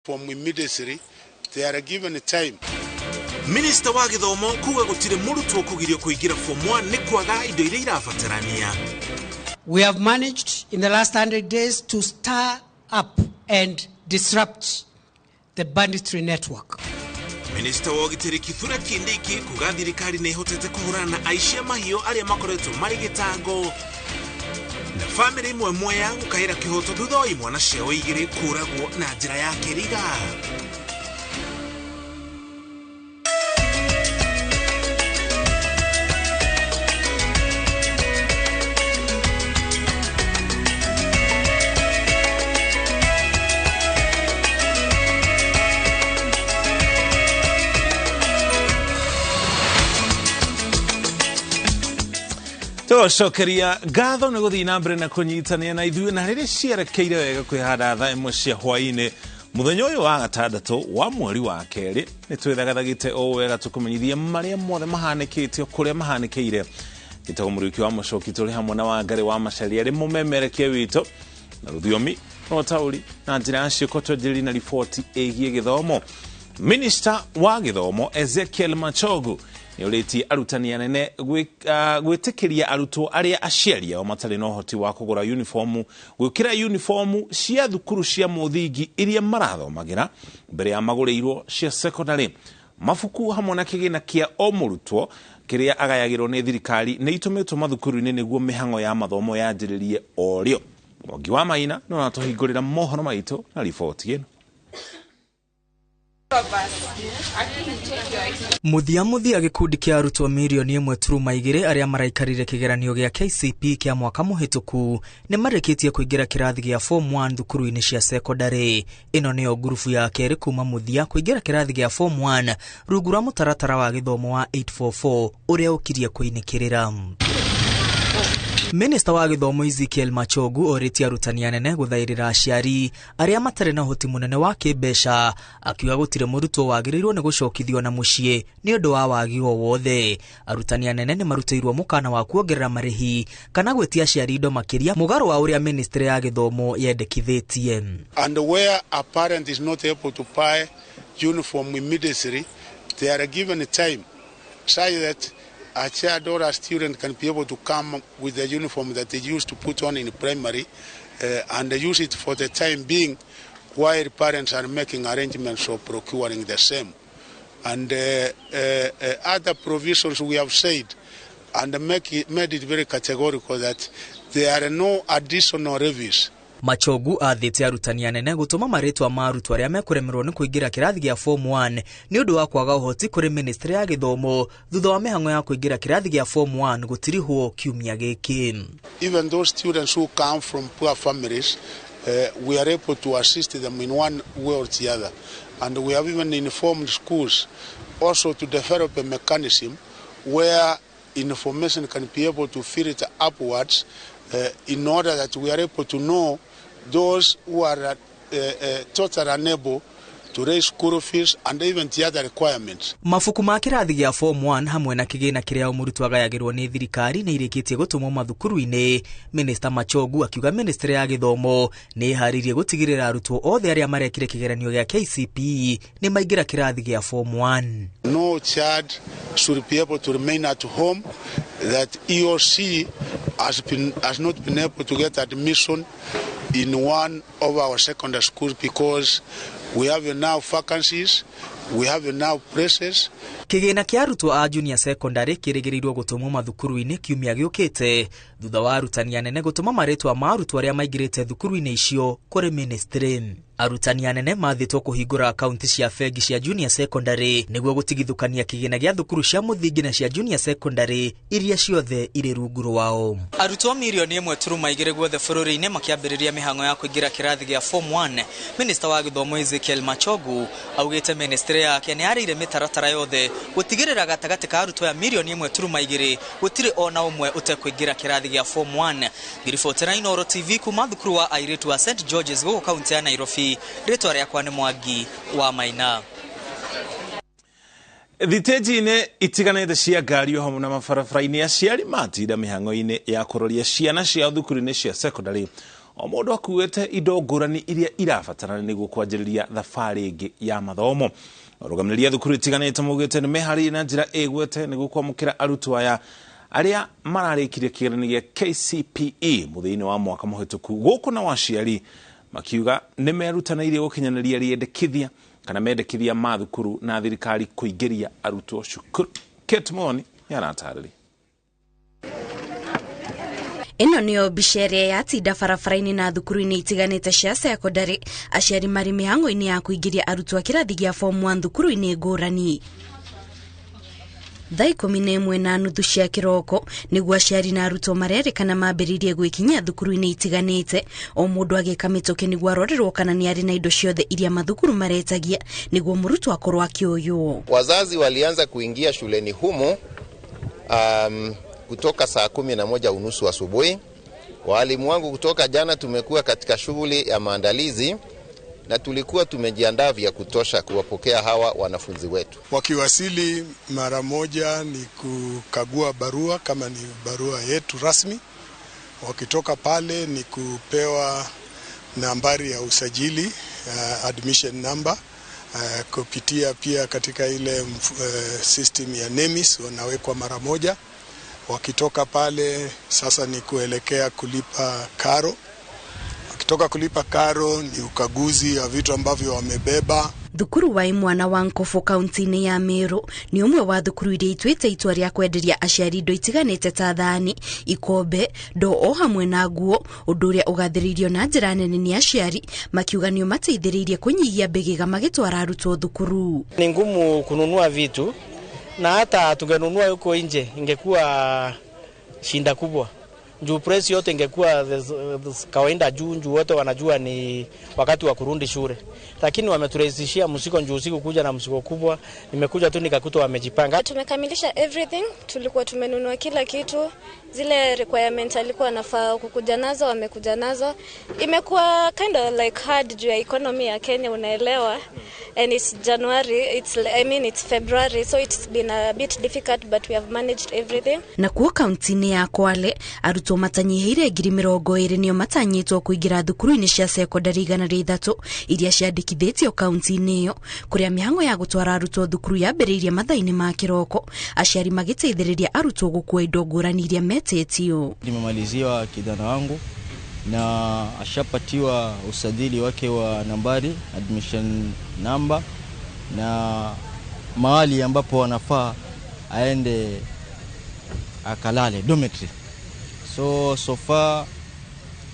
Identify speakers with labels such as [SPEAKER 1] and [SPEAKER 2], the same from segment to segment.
[SPEAKER 1] From immediately they are given time.
[SPEAKER 2] Minista wa gĩthomo kuga gũtirĩ mũrutwo kũgirio kũingĩra form 1 nĩ kwaga indo iria irabatarania.
[SPEAKER 3] We have managed in the last 100 days to stir up and disrupt the banditry network.
[SPEAKER 2] Minista wa ũgitĩri Kithure Kindiki kuga thirikari nĩ ĩhotete kũhũrana na aici a mahiũ arĩa makoretwo marĩ gĩtango. Na bamĩrĩ imwe Mwea gũkaĩra kĩhoto thutha wa imwana ciao igĩrĩ kũragwo na njĩra ya kĩriga. Tũcokeria ngatho nĩ gũthiĩ na mbere na kũnyitanĩra na ithuĩ na rĩrĩa ciarekeire wega kwĩhanda thaa ĩmwe cia hwaĩ-inĩ mũthenya ũyũ wa gatandatũ wa mweri wa kerĩ nĩ twĩthagathagĩte o wega tũkũmenyithia marĩa mothe mahanĩkĩte o kũrĩa mahanĩkĩire. Njĩtagwo Mũriũki wa Mũcoki, tũrĩ hamwe na Wangarĩ wa Macharia arĩ mũmemerekia witũ na rũthiomi rwa ũtaũri na njĩra ya ciĩko. Twanjĩrĩrie na riboti ĩgiĩ gĩthomo. Minista wa gĩthomo Ezekiel Machogu nĩ ũrĩtie arutani anene gwĩtĩkĩria arutwo arĩa aciari ao matarĩ na ũhoti wa kũgũra uniformu gwĩkĩra uniformu cia thukuru cia mũthingi iria marathomagĩra mbere ya magũrĩirwo cia secondary. Mabuku hamwe na kĩgĩna kĩa o mũrutwo kĩrĩa agayagĩrwo nĩ thirikari nĩ itũmĩtwo mathukuru-inĩ nĩguo mĩhang'o ya mathomo yanjĩrĩrie o rĩo. Mwangi wa Maina nĩ ũratũhingũrĩra mohoro maitũ na riboti ĩno.
[SPEAKER 4] Mũthia mũthia gĩkundi kĩa arutwo mirioni 1.2 arĩa maraikarire kĩgeranio gĩa KCP kĩa mwaka mũhĩtũku nĩ marĩkĩtie kũingĩra kĩrathi gĩa form 1 thukuru-inĩ cia secondary. Ĩno nĩyo ngurubu ya kerĩ kuma mũthia kũingĩra kĩrathi gĩa form 1 rungu rwa mũtaratara wa gĩthomo wa 844 ũrĩa ũkirie kũinĩkĩrĩra. Minista wa gĩthomo Ezekiel Machogu orĩtie arutani anene gũthaĩrĩra aciari arĩa matarĩ na ũhoti mũnene wa kĩmbeca, akiuga gũtirĩ mũrutwo wagĩrĩirwo nĩ gũcokithio na mũciĩ nĩ ũndũ wa wagi o wothe. Arutani anene nĩ marutĩirwo mũkana wa kuongerera marĩhi kana gwĩtia aciari indo makĩria mũgarũ wa ũrĩa ministry ya gĩthomo yendekithĩtie.
[SPEAKER 1] And where a parent is not able to buy uniform immediately, they are given time such that a child or a student can be able to come with the uniform that they used to put on in primary and use it for the time being while parents are making arrangements for procuring the same. And other provisions we have said and made it very categorical that there are no additional levies.
[SPEAKER 4] Machogu athĩte arutani anene gũtũma marĩtwa ma arutwo arĩa mekũremerwo nĩ kũingĩra kĩrathi gĩa form 1 nĩ ũndũ wa kwaga ũhoti kũrĩ ministry ya gĩthomo thutha wa mĩhang'o ya kũingĩra kĩrathi gĩa form 1 gũtirihwo kiumia gĩkĩ.
[SPEAKER 1] Even those students who come from poor families, we are able to assist them in one way or the other. And we have even informed schools also to develop a mechanism where information can be able to filter upwards in order that we are able to know those who are totally unable to raise school fees and even the other requirements.
[SPEAKER 4] Mabuku ma kĩrathi gĩa form 1 hamwe na kĩgĩna kĩrĩa o mũrutwo agayagĩrwo nĩ thirikari nĩ irĩkĩtie gũtũmwo mathukuru-inĩ. Minista Machogu akiuga ministry ya gĩthomo nĩ ĩharĩirie gũtigĩrĩra arutwo othe arĩa marekire kĩgeranio gĩa KCPE nĩ maingĩra kĩrathi gĩa form 1.
[SPEAKER 1] No child should be able to remain at home that he or she has not been able to get admission in one of our secondary schools because we have enough vacancies, we have enough places.
[SPEAKER 4] Kĩgĩna kĩa arutwo a junior secondary kĩrĩgĩrĩirwo gũtũmwo mathukuru-inĩ kiumia gĩũkĩte thutha wa arutani anene gũtũma marĩtwa ma arutwo arĩa maingĩrĩte thukuru-inĩ icio kũrĩ ministry. Arutani anene mathĩtwo kũhingũra akaunti cia bengi cia junior secondary nĩguo gũtigithũkania kĩgĩna gĩa thukuru cia mũthingi na cia junior secondary iria ciothe irĩ rungu rwao. Arutwo mirioni 1.2 guothe bũrũri-inĩ makĩambĩrĩria mĩhang'o ya kũingĩra kĩrathi gĩa form 1. Minista wa gĩthomo Ezekiel Machogu augĩte ministry yake nĩ yarĩire mĩtaratara yothe gũtigĩrĩra gatagatĩ ka arutwo ya mirioni 1.2 gũtirĩ ona ũmwe ũtekũingĩra kĩrathi gĩa form 1. Ngiribotera Inooro TV kuma thukuru wa airĩtu wa St George's gũkũ kaunti ya Nairobi. Rĩtwa rĩakwa nĩ Mwangi wa Maina.
[SPEAKER 2] Thitĩnji-inĩ itiganĩte cia ngari o hamwe na mabarabara-inĩ aciari matinda mĩhang'o-inĩ ya kũroria ciana ciao thukuru-inĩ cia secondary O mũndũ akuĩte indo ngũrani iria irabatarana nĩguo kwanjĩrĩria thabarĩ ĩngĩ ya mathomo. Arũgamĩrĩri a thukuru itiganĩte maugĩte nĩ meharĩirie na njĩra ĩgwete nĩguo kwamũkĩra arutwo aya arĩa mararĩkirie kĩgeranio gĩa KCPE mũthia-inĩ wa mwaka mũhĩtũku. Gũkũ na aciari makiuga nĩ merutanĩirie gũkinyanĩria rĩendekithia kana mendekithia ma thukuru na thirikari kũingĩria arutwo cukuru. Kate Muthoni nĩaratarĩria.
[SPEAKER 5] Ĩno nĩyo mbica ĩrĩa yatinda barabara-inĩ na thukuru-inĩ itiganĩte cia secondary, aciari marĩ mĩhang'o-inĩ ya kũingĩria arutwo a kĩrathi gĩa form 1 thukuru-inĩ ngũrani. Thaa 11:30 cia kĩroko nĩguo aciari na arutwo marerĩkana mambĩrĩirie gwĩkinyia thukuru-inĩ itiganĩte, o mũndũ agĩka mĩtũkĩ nĩguo arorerwo kana nĩ arĩ na indo ciothe iria mathukuru maretagia nĩguo mũrutwo akorwo akĩoywo.
[SPEAKER 6] Wazazi walianza kuingia shuleni humu kutoka saa 11:30 asubuhi. Walimu wangu kutoka jana tumekuwa katika shughuli ya maandalizi na tulikuwa tumejiandaa vya kutosha kuwapokea hawa wanafunzi wetu.
[SPEAKER 7] Wakiwasili mara moja ni kukagua barua kama ni barua yetu rasmi. Wakitoka pale ni kupewa nambari ya usajili, admission number, kupitia pia katika ile system ya NEMIS wanawekwa mara moja. Wakitoka pale sasa ni kuelekea kulipa karo. Wakitoka kulipa karo ni ukaguzi wa vitu ambavyo wamebeba.
[SPEAKER 5] Thukuru wa Imwana wa Nkobo kaunti-inĩ ya Meru nĩ ũmwe wa thukuru iria ituĩte itua rĩa kwenderia aciari indo itiganĩte ta thani, ikombe, ndoo o hamwe na nguo, ũndũ ũrĩa ũgathĩrĩirio na njĩra nene nĩ aciari makiuga nĩ ũmateithĩrĩirie kũnyihia mbĩgĩga magĩtwara arutwo thukuru.
[SPEAKER 8] Ni ngumu kununua vitu na hata tungenunua huko nje ingekuwa shinda kubwa. Juu press yote ingekuwa kawaida juu, juu wote wanajua ni wakati wa kurudi shule. Lakini wameturahisishia msiko juu usiku kuja na msiko kubwa. Nimekuja tu nikakuta wamejipanga.
[SPEAKER 9] Tumekamilisha everything, tulikuwa tumenunua kila kitu. Zile requirements alikuwa anafaa kukuja nazo wamekuja nazo. Imekuwa kind of like hard juu ya economy ya Kenya, unaelewa. And it's January, it's February, so it's been a bit difficult but we have managed everything.
[SPEAKER 5] Na kuo kaunti-inĩ ya Kwale arutwo matanyihĩire 20,000 nĩo matanyĩtwo kũingĩra thukuru-inĩ cia secondary 103 iria ciandĩkithĩtio kaunti-inĩ ĩyo, kũrĩa mĩhang'o ya gũtwara arutwo thukuru yambĩrĩirie mathaa-inĩ ma kĩroko, aciari magĩteithĩrĩria arutwo gũkua indo ngũrani iria metĩtio.
[SPEAKER 10] Nimemaliziwa kijana wangu na ashapatiwa usajili wake wa nambari, admission number, na mahali ambapo wanafaa aende akalale dormitory. So far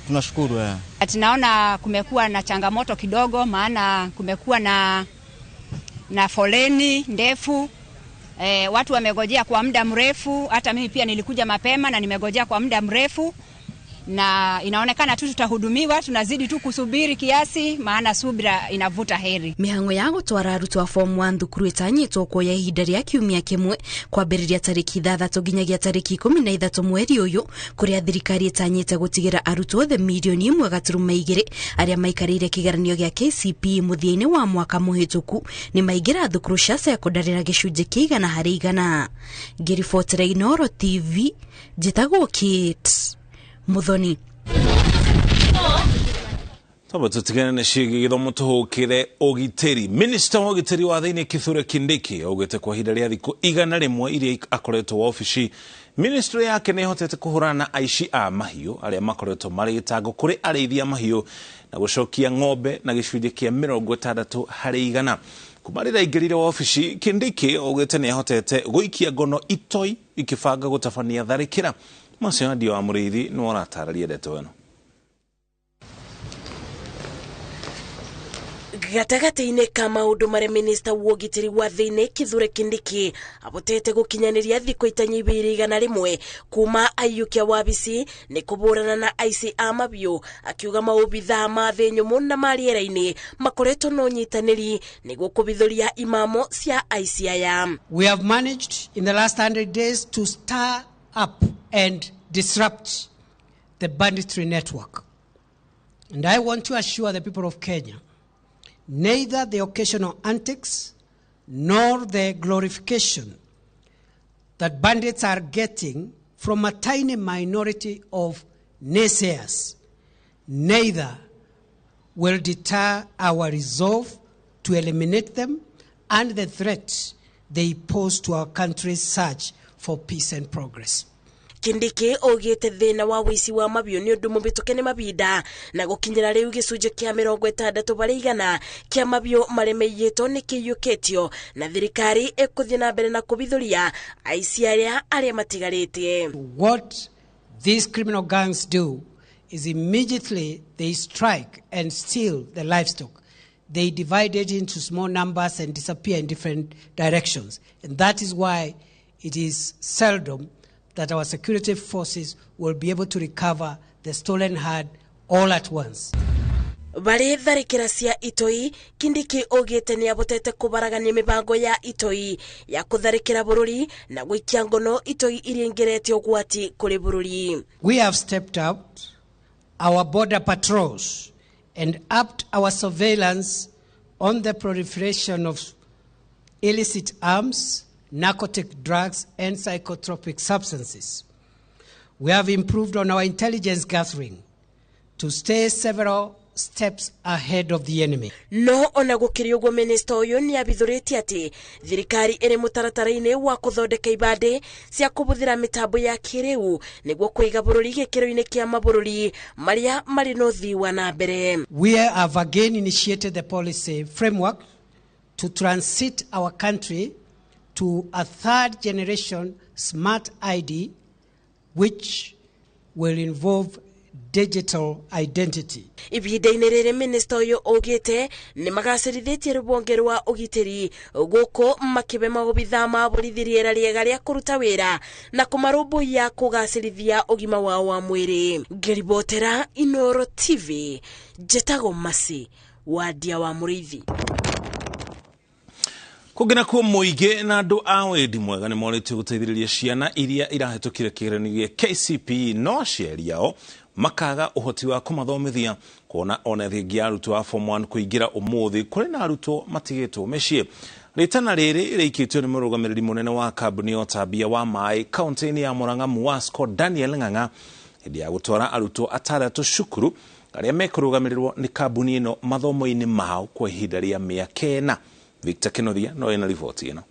[SPEAKER 10] tunashukuru.
[SPEAKER 11] Tunaona kumekuwa na changamoto kidogo, maana kumekuwa na foleni ndefu. Watu wamegojea kwa muda mrefu. Hata mimi pia nilikuja mapema na nimegojea kwa muda mrefu. Na inaonekana tu tutahudumiwa, tunazidi tu kusubiri kiasi, maana subira inavuta heri.
[SPEAKER 5] Mĩhang'o ya gũtwara arutwo a form 1 thukuru ĩtanyĩtwo kuoya ihinda rĩa kiumia kĩmwe kwambĩrĩria tarĩki 6 nginyagia tarĩki 13 mweri ũyũ, kũrĩa thirikari ĩtanyĩte gũtigĩra arutwo othe mirioni 1.2 arĩa maikarĩire kĩgeranio gĩa KCPE mũthia-inĩ wa mwaka mũhĩtũku nĩ maingĩra thukuru cia secondary na gĩcunjĩ kĩa 100%. Ngĩribotera Inooro TV, njĩtagwo Kate Muthoni.
[SPEAKER 2] Tamba tutigane na ciĩgiĩ gĩthomo tũhũkĩre ũgitĩri. Minista wa ũgitĩri wa thĩinĩ Kithure Kindiki augĩte kwa ihinda rĩa thikũ 100 iria akoretwo wabici, ministry yake nĩ ĩhotete kũhũrana na aici a mahiũ arĩa makoretwo marĩ gĩtango kũrĩ arĩithi a mahiũ na gũcokia ng'ombe na gĩcunjĩ kĩa 60%. Kuma rĩrĩa aingĩrire wabici, Kindiki augĩte nĩ ahotete gũikia ngono itoi ikĩbanga gũtabania tharĩkĩra. Macio wa Mũrĩithi nĩ ũratarĩria ndeto ĩno.
[SPEAKER 12] Gatagatĩ-inĩ ka maũndũ marĩa minista wa ũgitĩri wa thĩinĩ Kithure Kindiki abotete gũkinyanĩria thikũ itanyihĩire 100 kuma aiyũkia wabici nĩ kũbũrana na aici a mabiũ, akiuga maobithaa ma thĩ nyũmũ na ma rĩera-inĩ makoretwo na ũnyitanĩri nĩguo kũbithũria imamo cia aici aya.
[SPEAKER 3] We have managed in the last 100 days to stir up and disrupt the banditry network. And I want to assure the people of Kenya, neither the occasional antics nor the glorification that bandits are getting from a tiny minority of naysayers Neither will deter our resolve to eliminate them and the threat they pose to our country's search for peace and progress.
[SPEAKER 12] Kindiki augite thina wa wici wa mabiũ nĩ ũndũ mũhĩtũke nĩ mabinda na gũkinyĩra rĩu gĩcunjĩ kĩa 60% kĩa mabiũ marĩa maiyĩtwo nĩ kĩiyũkĩtio na thirikari ĩkũthiĩ na mbere na kũbithũria aici arĩa matigarĩte.
[SPEAKER 3] What these criminal gangs do is immediately they strike and steal the livestock. They divide it into small numbers and disappear in different directions. And that is why it is seldom that our security forces will be able to recover the stolen herd all at once.
[SPEAKER 12] Bari tharĩkĩra cia itoi, Kindiki augĩte nĩ abotete kũbaragania mĩbango ya itoi ya kũtharĩkĩra bũrũri na gũikia ngono itoi iria ingĩrete ũgwati kũrĩ bũrũri.
[SPEAKER 3] We have stepped up our border patrols and upped our surveillance on the proliferation of illicit arms, narcotic drugs, and psychotropic substances. We have improved on our intelligence gathering to stay several steps ahead of the enemy.
[SPEAKER 12] No ona gũkĩrĩ ũguo minista ũyũ nĩ abithũrĩtie atĩ thirikari ĩrĩ mũtaratara-inĩ wa kũthondeka ibandĩ cia kũhũthĩra mĩtambo ya kĩrĩu nĩguo kũiga bũrũri gĩkĩro-inĩ kĩa mabũrũri marĩa marĩ na ũthii wa na mbere.
[SPEAKER 3] We have again initiated the policy framework to transit our country to a third generation smart ID, which will involve digital identity.
[SPEAKER 12] Ihinda-inĩ rĩrĩ minista ũyũ augĩte nĩ magacĩrithĩtie rũhonge rwa ũgitĩri gũkũ makĩbe maobithaa ma borithi rĩera rĩega rĩa kũruta wĩra na kũmarũmbũiya kũgacĩrithia ũgima wao wa mwĩrĩ. Ngĩribotera Inoro TV, njĩtagwo Masi Wandia wa Mũrĩithi.
[SPEAKER 2] Kũngĩ nakuo mũingĩ na andũ a wendi mwega nĩ morĩtio gũteithĩrĩria ciana iria irahĩtũkire kĩgeranio gĩa KCPE no aciari ao makaga ũhoti wa kũmathomithia kuona ona thingi ya arutwo a form 1 kũingĩra ũmũthĩ kũrĩ na arutwo matigĩtwo mĩciĩ. Rĩtana rĩrĩ rĩikĩtio nĩ mũrũgamĩrĩri mũnene wa kambuni ya ũtambia wa maĩ kaunti-inĩ ya Murang'a Muwasco Daniel Ng'ang'a hĩndĩ ya gũtwara arutwo atandatũ cukuru arĩa mekũrũgamĩrĩrwo nĩ kambuni ĩno mathomo-inĩ mao kwa ihinda rĩa mĩaka 4. Victor Kenothia no ena riboti ĩno.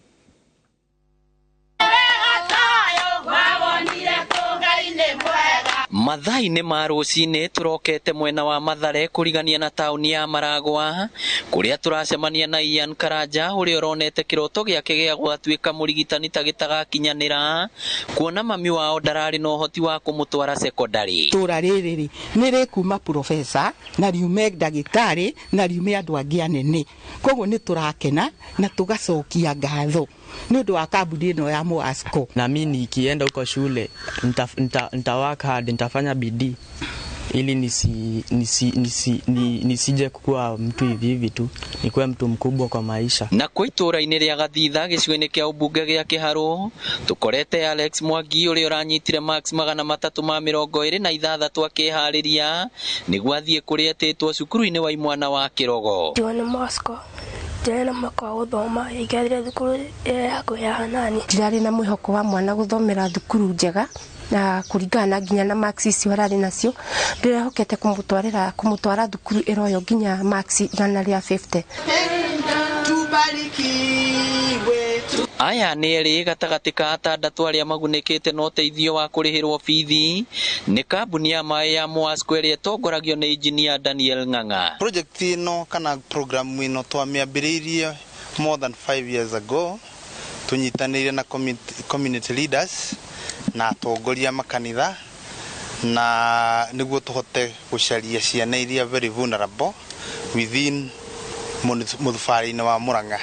[SPEAKER 13] Mathaa-inĩ ma rũcinĩ tũrokete mwena wa Mathare kũrigania na taũni ya Maragwa kũrĩa tũracemania na Ian Karanja ũrĩa ũronete kĩroto gĩake gĩa gũgatuĩka mũrigitani ta gĩtagakinyanĩra kuona mami wao ndararĩ na ũhoti wa kũmũtwara sekondari.
[SPEAKER 14] Itũra rĩrĩ rĩ nĩ rĩkuma profesa na riume ndagĩtarĩ na riume andũ angĩ anene, koguo nĩ tũrakena na tũgacokia ngatho nĩ ũndũ wa kambuni ĩno ya Muwasco.
[SPEAKER 15] Na mimi nikienda huko shule nita work hard, nitafanya bidii ili nisije kuwa mtu hivi hivi tu, nikuwe mtu mkubwa kwa maisha.
[SPEAKER 13] Na kwa itũra-inĩ rĩa Gathitha gĩcigo-inĩ kĩa ũmbunge gĩa Kĩharũ tũkorete Alex Mwangi ũrĩa ũranyitire marks 326 akĩharĩria nĩguo athiĩ kũrĩa etĩtwo cukuru-inĩ wa imwana wa Kĩrogo.
[SPEAKER 16] Nĩ Muwasco ndirarĩ na mwĩhoko wa gũthoma, ingĩathire thukuru ĩrĩa hakuhĩ ya Hanani.
[SPEAKER 17] Ndirarĩ na mwĩhoko wa mwana gũthomera thukuru njega na kũringana na nginya na marks icio ararĩ nacio, ndĩrehokete kũmũtwara thukuru ĩroyo nginya marks 150.
[SPEAKER 13] Aya nĩ erĩ gatagatĩ ka atandatũ arĩa magunĩkĩte na ũteithio wa kũrĩhĩrwo bithi nĩ kambuni ya maĩ ya Muwasco ĩrĩa ĩtongoragio nĩ injinia Daniel Ng'ang'a.
[SPEAKER 18] Project ĩno kana program ĩno twamĩambĩrĩirie more than 5 years ago, tũnyitanĩire na community leaders na atongoria makanitha na nĩguo tũhote gũcaria ciana iria very vulnerable within mũthubarĩ-inĩ wa Murang'a.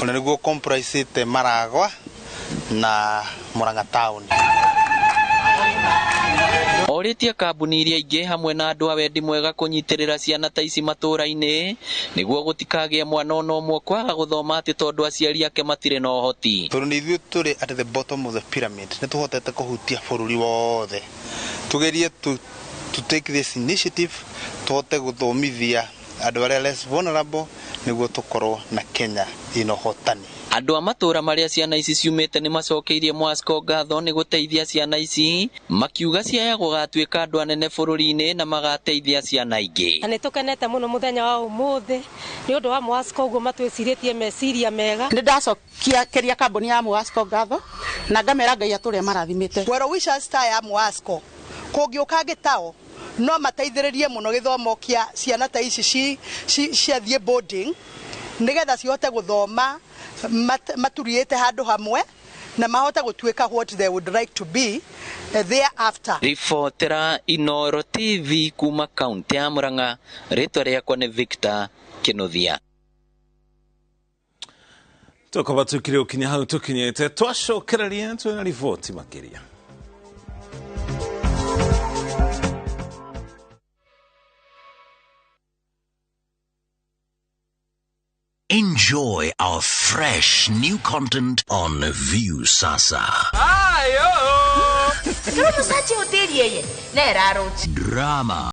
[SPEAKER 18] Ona nĩguo comprisĩte Maragwa na Murang'a town.
[SPEAKER 13] Orĩtie kambuni iria ingĩ hamwe na andũ a wendi mwega kũnyitĩrĩra ciana ta ici matũra-inĩ nĩguo gũtikagĩe mwana ona ũmwe kwaga gũthoma atĩ tondũ aciari ake matirĩ na ũhoti.
[SPEAKER 18] Tondũ nĩ ithuĩ tũrĩ at the bottom of the pyramid, nĩ tũhotete kũhutia bũrũri wothe. Tũgerie to take this initiative tũhote gũthomithia andũ arĩa less vulnerable Nĩguo tũkorwo na Kenya ĩna ũhotani.
[SPEAKER 13] Andũ a matũra marĩa ciana ici ciumĩte nĩ macokeirie Mwasco ngatho nĩ gũteithia ciana ici, makiuga ciaya gũgatuĩka andũ anene bũrũri-inĩ na magateithia ciana ingĩ.
[SPEAKER 19] Na nĩ tũkenete mũno mũthenya wa ũmũthĩ nĩ ũndũ wa Mwasco ũguo matwĩcirĩtie meciria mega.
[SPEAKER 14] Nĩ ndacokia keria kambuni ya Mwasco ngatho na ngamera Ngai atũrĩa marathimĩte.
[SPEAKER 20] Well wishers ta ya Mwasco kũngĩũka gĩtao no mateithĩrĩrie mũno gĩthomo kĩa ciana ta ici ciathiĩ boarding nĩgetha cihote gũthoma maturiĩte handũ hamwe na mahote gũtuĩka what they would like to be thereafter.
[SPEAKER 13] Ribotera Inoro TV kuma kaunti ya Murang'a, rĩtwa rĩakwa nĩ Victor Kinuthia.
[SPEAKER 2] Tũkorwo tukire ũkinya hau tũkinyĩte, twacokereria twĩna riboti makĩria.
[SPEAKER 21] Enjoy our fresh new content on View Sasa. Drama.